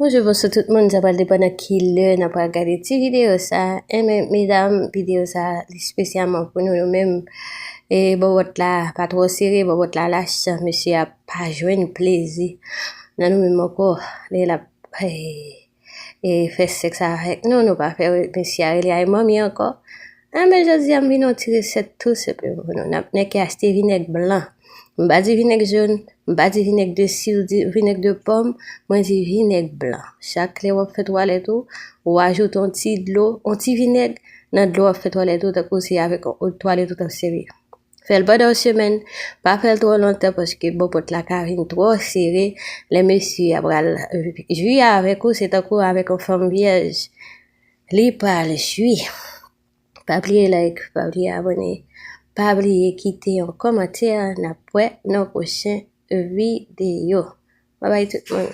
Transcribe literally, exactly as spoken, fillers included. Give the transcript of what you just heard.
Bonjou, bonswa tout moun, sa pral depann nan ki lè n ap pral gade ti videyo sa. Enben, medam, videyo sa li espesyalman pou nou, nou menm. E bòbòt la pa twò sere, bòbòt la lach, mesye a pa jwenn plezi nan nou menm ankò. Lè l ap e, e fè sèks avèk nou, nou pa fè mesye a rele ay manmi ankò. Enben, jodi a m vin yon ti resèt tou senpleman pou nou. N ap nèk achte vinèg blan. M pa di vinèg jòn, m pa di vinèg de si, di vinèg de pòm, mwen di vinèg blan. Chak lè w ap fè twalèt ou, ou ajoute yon ti dlo, yon ti vinèg nan dlo w ap fè twalèt ou, tankou se avèk yon eau de toilette ou t ap sèvi. Fè l pandan yon semèn, pa fè l twò lontan paske bòbòt la ka vin twò sere. Lè mesye a pral jwi avèk ou, se tankou avèk yon fanm vyèj. Li pral jwi. Pa bliye like, pa bliye abòne, pa bliye kite yon kòmantè. N ap wè nan pwochen videyo. Babay tout moun.